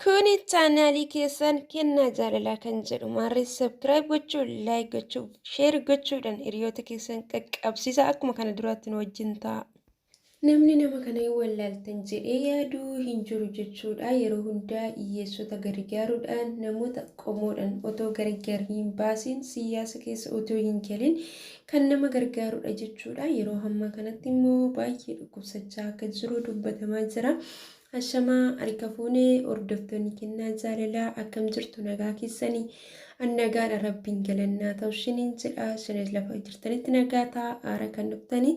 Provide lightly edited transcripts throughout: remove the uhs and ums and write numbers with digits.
Kuni chaanaalii keessan Kennaa Jaalalaa kan jedhu maarree subscribe gochuu, like gochuu, share gochuudhaan hiriyoota keessan qaqqabsiisa akkuma kana duraatti nu wajjin ta'a. Namni nama kana hin wallaaltan jedhee yaadu hin jiru jechuudha. Yeroo hundaa hiyyeessota gargaaruudhaan namoota qomoodhaan otoo gargar hin baasiin siyaasa keessa otoo hin galin kan nama gargaarudha jechuudha. Yeroo ammaa kanatti immoo baay'ee dhukkubsachaa akka jiru dubbatamaa jira. Ashamaa harka fuune hordoftoonni Kennaa Jaalalaa, akkam jirtu? Nagaa keessanii? An nagaadha, rabbiin galannaa ta'u shiniin jedha. Isinis lafa jirtanitti nagaa ta'a. Haara kan dhuftanii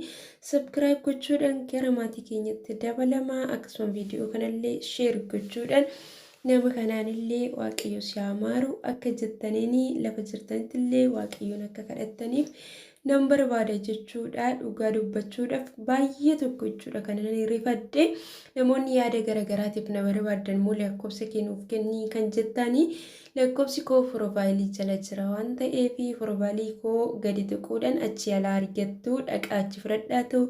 subscribe gochuudhaan gara maatii keenyatti dabalamaa, akkasuma viidiyoo kanallee share gochuudhaan nama kanaanillee Waaqayyo si haa maaru akka jettaniini lafa jirtanitti illee Waaqayyoon akka kadhattaniif nan barbaada jechuudha. Dhugaa dubbachuudhaaf baay'ee tokko jechuudha kan ani rifadhe. Namoonni yaada garagaraatiif na barbaadan immoo lakkoofsa kee nuuf kennii kan jettanii, lakkoofsi koo profile jala jira waan ta'eef profile koo gadi tuquudhaan achi alaa argattu, dhaqaa achi fudhadhaatu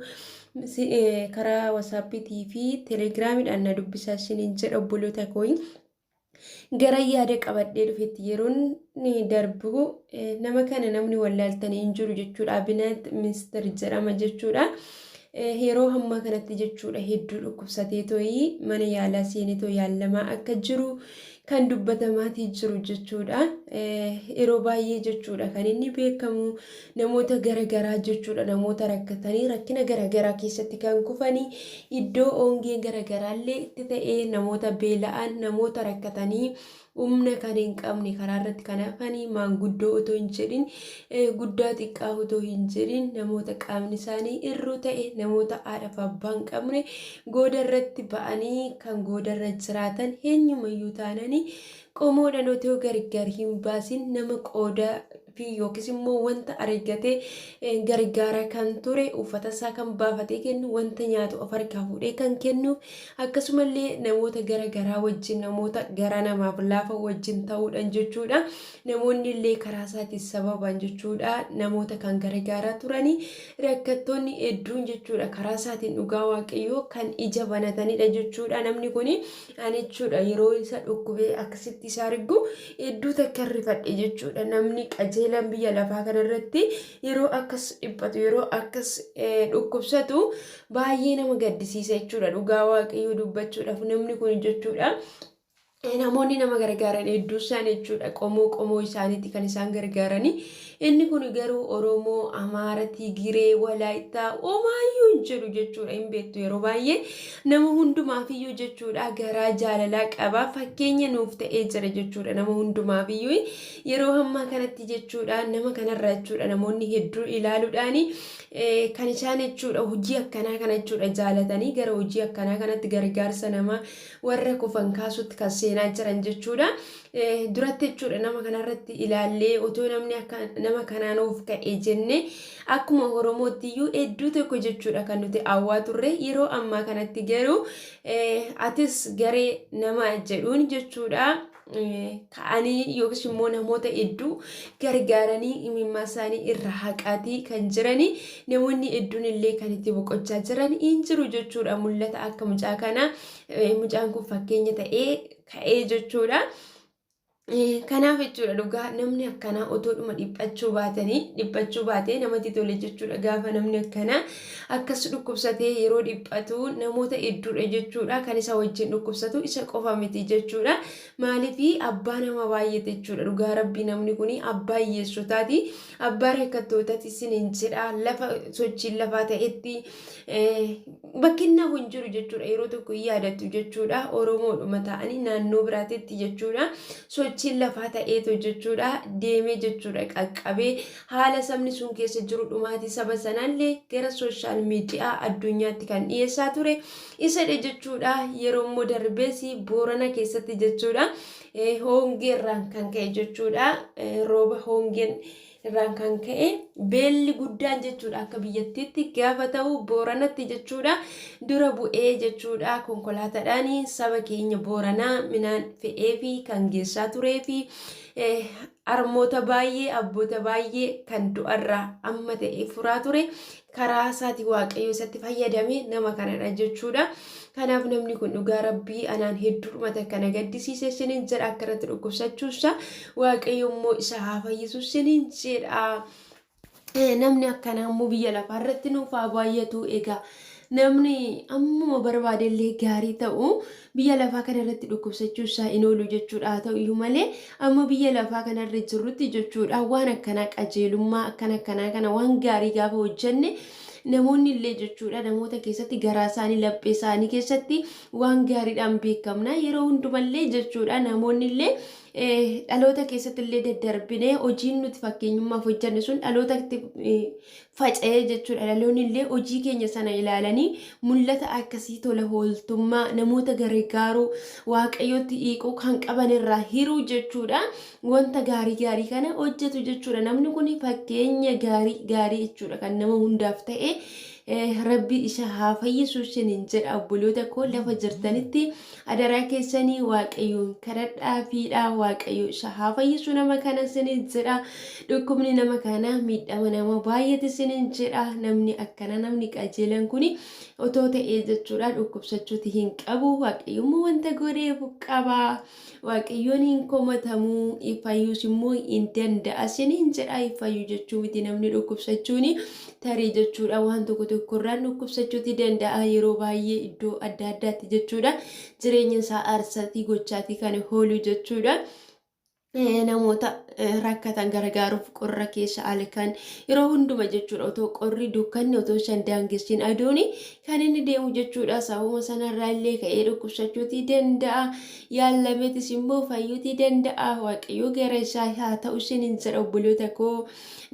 karaa WhatsAppiitii fi Telegramiidhaan na dubbisaa isiniin jedha, obboloota koo. Gara yaada qabadhee dhufetti yeroon darbu, nama kana namni wallaaltanii hin jiru jechuudha. Abinat Mister jedhama jechuudha. Yeroo ammaa kanatti jechuudha hedduu dhukkubsatee tooyi mana yaalaa seenee too yaalamaa akka jiru kan dubbatamaatii jiru jechuudha. Yeroo baay'ee jechuudha kan inni beekamu namoota garagaraa jechuudha, namoota rakkatanii rakkina garagaraa keessatti kan kufanii, iddoo ongeen garagaraallee itti ta'ee, namoota beela'an, namoota rakkatanii humna kan hin qabne, karaa irratti kan hafanii, maanguddoo otoo hin jedhin, guddaa xiqqaa otoo hin jedhin, namoota qaamni isaanii irruu ta'e, namoota haadha fi abbaa hin qabne, gooda irratti ba'anii kan gooda irra jiraatan, eenyumayyuu taananii qomoodhaan otoo gargar hin baasin nama qooda fi yookiis immoo wanta argatee gargaara kan ture, uffata isaa kan baafatee kennu, wanta nyaatu of harkaa fuudhee kan kennu, akkasumallee namoota gara garaa wajjin, namoota gara namaaf laafa wajjin ta'uudhaan jechuudha. Namoonni illee karaa isaatiin sababaan jechuudha namoota kan gargaaraa turanii, rakkattoonni hedduun jechuudha karaa isaatiin dhugaa Waaqayyoo kan ija banatanidha jechuudha. Namni kuni ani jechuudha yeroo isa dhukkubee akkasitti isa argu hedduu takka rifadhe jechuudha. Namni qajeelaan biyya lafaa kanarratti yeroo akkas dhiphatu, yeroo akkas dhukkubsatu baay'ee nama gaddisiisa jechuudha. Dhugaa Waaqayyoo dubbachuudhaaf namni kun jechuudha. Namoonni nama gargaaran hedduu isaan jechuudha qomoo qomoo isaaniitti kan isaan gargaaranii. Inni kun garuu Oromoo, Amaara, Tigiree, Walaayittaa homaayyuu hin jedhu jechuudha, hin beektu. Yeroo baay'ee nama hundumaafiyyuu jechuudha garaa jaalalaa qaba, fakkeenya nuuf ta'ee jira jechuudha nama hundumaafiyyuu. Yeroo ammaa kanatti jechuudha nama kanarra jechuudha namoonni hedduu ilaaluudhaani kan isaan jechuudha hojii akkanaa kana jechuudha jaalatanii gara hojii akkanaa kanatti gargaarsa namaa warra kufan kaasutti kan seenaa jiran jechuudha. Duratti jechuudha nama kanarratti ilaallee otoo namni akka nama kanaa nuuf ka'e jenne akkuma Oromootti iyyuu hedduu tokko jechuudha kan nuti hawwaa turre. Yeroo ammaa kanatti garuu atis garee nama jedhuun jechuudha ka'anii yookiis immoo namoota hedduu gargaaranii imimmaa isaanii irra haqaatii kan jiranii, namoonni hedduun illee kan itti boqochaa jiran hin jiru jechuudha. Mul'ata akka mucaa kanaa, mucaan kun fakkeenya ta'ee ka'ee jechuudha. Kanaaf jechuudha dhugaa namni akkanaa otoodhuma dhiphachuu baatanii, dhiphachuu baatee namatti tole jechuudha. Gaafa namni akkanaa akkas dhukkubsatee yeroo dhiphatu namoota hedduudha jechuudha kan isa wajjin dhukkubsatu, isa qofa miti jechuudha. Maaliif abbaa nama baay'eeti jechuudha. Dhugaa rabbii namni kun abbaa hiyyeessotaati, abbaa rakkattootaati isiniin jedha. Lafa sochiin lafaa ta'etti bakki inni hafu hin jiru jechuudha. Yeroo tokko hin yaadattu jechuudha, Oromoodhuma ta'anii naannoo biraatitti jechuudha sochiin lafaa ta'eetu jechuudha deemee jechuudha qaqqabee haala sabni sun keessa jiru, dhumaatii saba sanaallee gara social media addunyaatti kan dhiyeessaa ture isadha jechuudha. Yeroo immoo darbees Boorana keessatti jechuudha hongeerraan kan ka'e jechuudha, rooba hongeen irraan kan ka'e beelli guddaan jechuudha akka biyyattiitti gaafa ta'u Booranatti jechuudha dura bu'ee jechuudha konkolaataadhaan saba keenya Booranaa midhaan fe'ee fi kan geessaa turee fi Harmoota baay'ee abboota baay'ee kan du'arraa amma ta'e furaa ture karaa isaatii Waaqayyo isatti fayyadame nama kanadha jechuudha. Kanaaf namni kun dhugaa Rabbii anaan hedduudhuma takka na gaddisiise isiniin jedha akkanatti dhukkubsachuusa Waaqayyo immoo isa haa fayyisu isiniin jedha. Namni akkanaa immoo biyya lafaa irratti nuuf haa baay'atu. Egaa namni ammuma barbaade illee gaarii ta'u biyya lafaa kana irratti dhukkubsachuu isaa hin oolu jechuudha. Haa ta'u iyyuu malee amma biyya lafaa kana irra jirrutti jechuudha waan akkanaa qajeelummaa akkana akkanaa kana waan gaarii gaafa hojjenne namoonni illee jechuudha namoota keessatti garaa isaanii laphee isaanii keessatti waan gaariidhaan beekamna yeroo hundumallee jechuudha namoonni illee dhaloota keessatti illee daddarbinee hojiin nuti fakkeenyummaaf hojjanne sun dhalootatti faca'ee jechuudha. Dhaloonni illee hojii keenya sana ilaalanii mul'ata akkasii tola ooltummaa namoota gargaaruu Waaqayyotti hiiquu kan qaban irraa hiruu jechuudha. Wanta gaarii gaarii kana hojjetu jechuudha. Namni kun fakkeenya gaarii gaarii jechuudha kan nama hundaaf ta'e. Rabbi isa haa fayyisu isiniin jedha obboloota koo lafa jirtanitti Adaraa keessanii Waaqayyoon kadhadhaafiidha. Waaqayyo isa haa fayyisu nama kana isiniin jedha. Dhukkubni nama kana miidhama nama baay'eeti isiniin jedha. Namni akkana namni qajeelan kuni otoo ta'ee jechuudha dhukkubsachuuti hin qabu. Waaqayyo immoo wanta godheef qaba. Waaqayyoon hin komatamu fayyuus immoo hin danda'a isiniin jedha. Fayyu jechuu miti namni dhukkubsachuuni tarii jechuudha waan tokko tokkorraan dhukkubsachuuti danda'a yeroo baay'ee iddoo adda addaatti jechuudha jireenya isaa aarsaatii gochaatii kan hoolu jechuudha. Namoota rakkatan gargaaruuf qorra keessa halkan yeroo hunduma jechuudha otoo qorri dukkanni otoo isaan daangessin aduun kan inni deemu jechuudha sababuma sanarraa illee ka'ee dhukkubsachuutii danda'a yaallameetis immoo fayyuutii danda'a waaqayyo gara isaa haa ta'u isiniin jedha obboloota koo.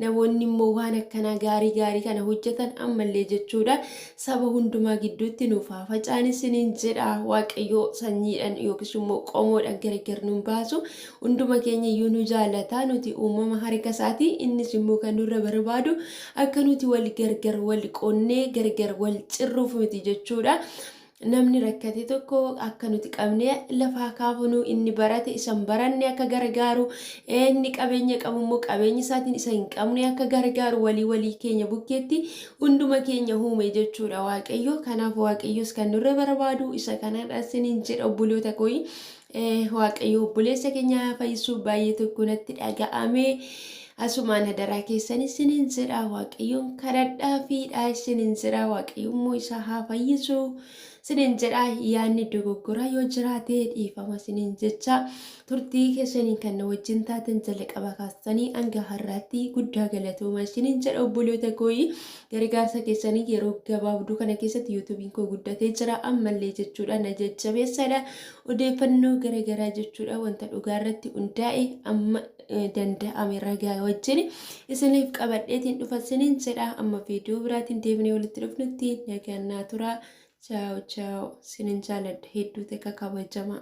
Namoonni immoo waan akkanaa gaarii gaarii kana hojjetan ammallee jechuudha saba hundumaa gidduutti nuuf haa faca'an isiniin jedha. Waaqayyo sanyiidhaan yookiis immoo qomoodhaan gargar nun baasu. Hunduma keenya iyyuu nu jaalata. Nuti uumama harka isaati. Innis immoo kan nurra barbaadu akka nuti wal gargar wal qoonnee gargar wal cirruuf miti jechuudha. Namni rakkate tokko akka nuti qabnee lafaa kaafnu, inni barate isa hin baranne akka gargaaru, inni qabeenya qabu immoo qabeenya isaatiin isa hin qabne akka gargaaru walii walii keenya bukkeetti hunduma keenya uume jechuudha Waaqayyo. Kanaaf Waaqayyos kan nurra barbaadu isa kanadha isiniin jedha obboloota kooyi. Waaqayyo obboleessa keenya haa fayyisu baay'ee tokko natti dhaga'ame. Asumaan hadaraa keessan isiniin jedha Waaqayyoon kadhadhaa fiidhaa isiniin jedha Waaqayyo immoo isa haa fayyisu isiniin jedha yaadni dogoggoraa yoo jiraate dhiifama isiniin jecha turtii keessaniin kan na wajjin taatan jalqaba kaastanii hanga har'aatti guddaa galatooma isiniin jedha obboloota kooyi gargaarsa keessanii yeroo gabaabduu kana keessatti yuutuubiin koo guddatee jira ammallee jechuudha na jajjabeessadha Odeeffannoo gara garaa jechuudha wanta dhugaa irratti hundaa'e amma danda'ame ragaa wajjin isiniif qabadheetiin dhufa isiniin jedha amma viidiyoo biraatiin deebinee walitti dhufnutti nagaan naa turaa chaaw chaaw isinin jaaladha hedduu takka kabajamaa.